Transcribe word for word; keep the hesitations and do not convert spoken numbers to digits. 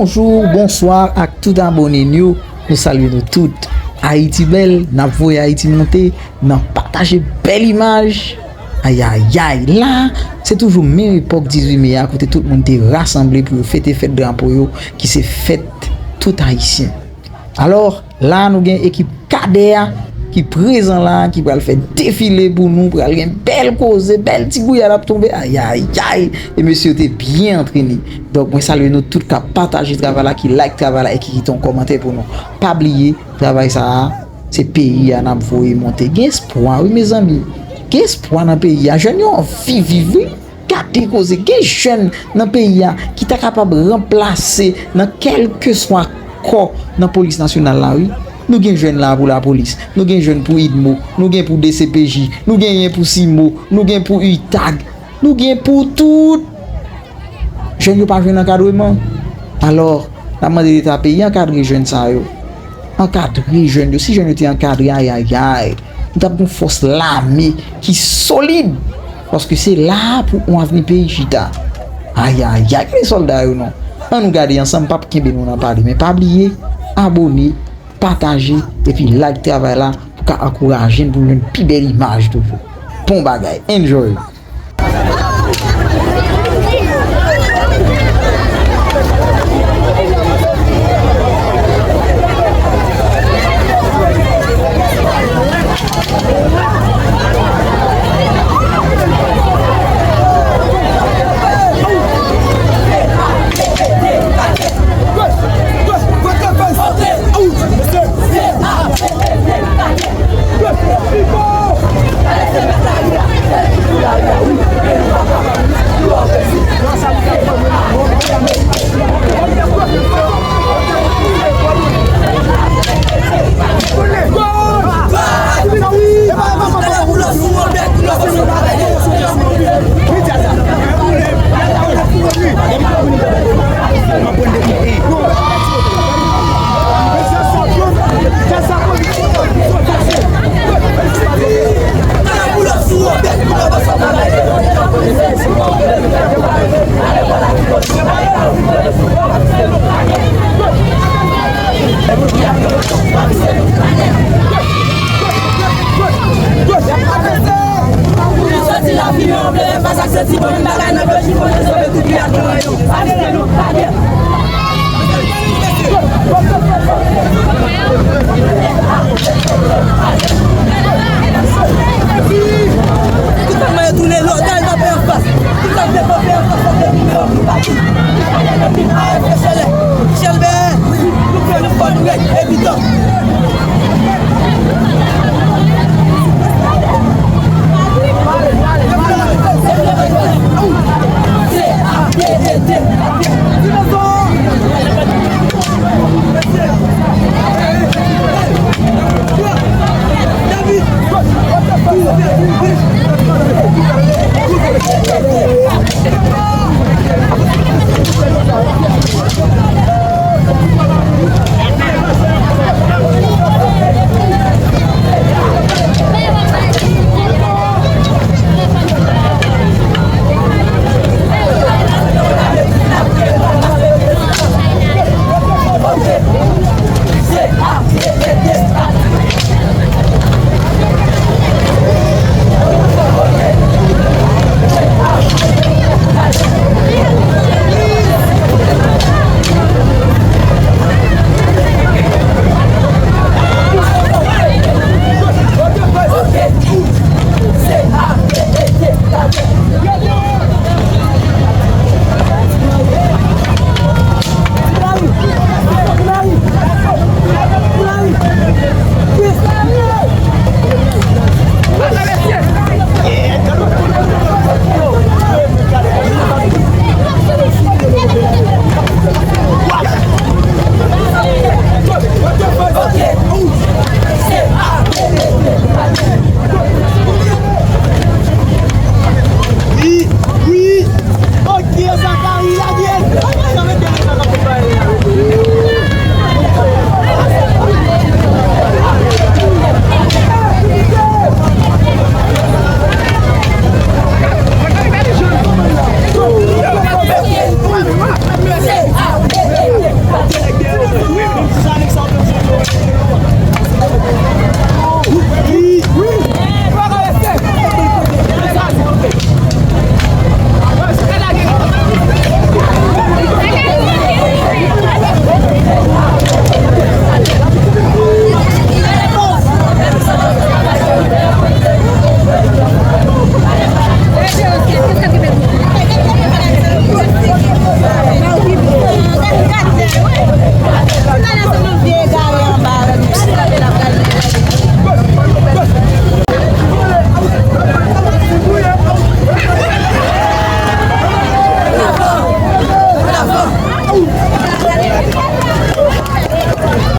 Bonjou, bonswa ak tout abòne n yo. Nou salye nou tout. Ayiti bèl, n ap voye Ayiti monte nan pataje bèl imaj. Ayayay, la, se toujou menm epòk dizuit me a, kote tout moun te rasanble pou yo fete fèt drapo yo, ki se fèt tout Ayisyen. Alò, la nou gen ekip Kadè a ki prezan la, ki pral fè defile pou nou, pral gen bèl koze, bèl ti gouyad ap tonbe, ayayay, e mesye yo te byen antrene. Donk, mwen salye nou tout k ap pataje travay la, ki like travay la e ki kite yon kòmantè pou nou. Pa bliye, travay sa a, se peyi a n ap voye monte. Gen espwa, wi, mezanmi. Gen espwa nan peyi a. Jèn yo anvi viv, wi. Gade koze, gen jèn nan peyi a ki ta kapab ranplase nan kèlkeswa kò nan polis nasyonal la, wi. Nou gen jèn la pou lapolis, nou gen jèn pou idmo, nou gen pou D C P J, nou genyen pou simo, nou gen pou utag, nou gen pou tout. Jèn yo pa jwenn ankadreman. Alò, n ap mande Leta peyi ankadre jèn sa yo. Ankadre jèn yo. Si jèn yo te ankadre, ayayay, nou t ap gen yon fòs lame ki solid. Paske se la pou yon avni peyi chita. Ayayay, gade sòlda yo non. Ann nou gade ansanm, m p ap kenbe nou nan pale. Men pa bliye, abòne, pataje, epi like travay la pou ka ankouraje n pou n jwenn pi bèl imaj toujou. Bon bagay. Enjoy!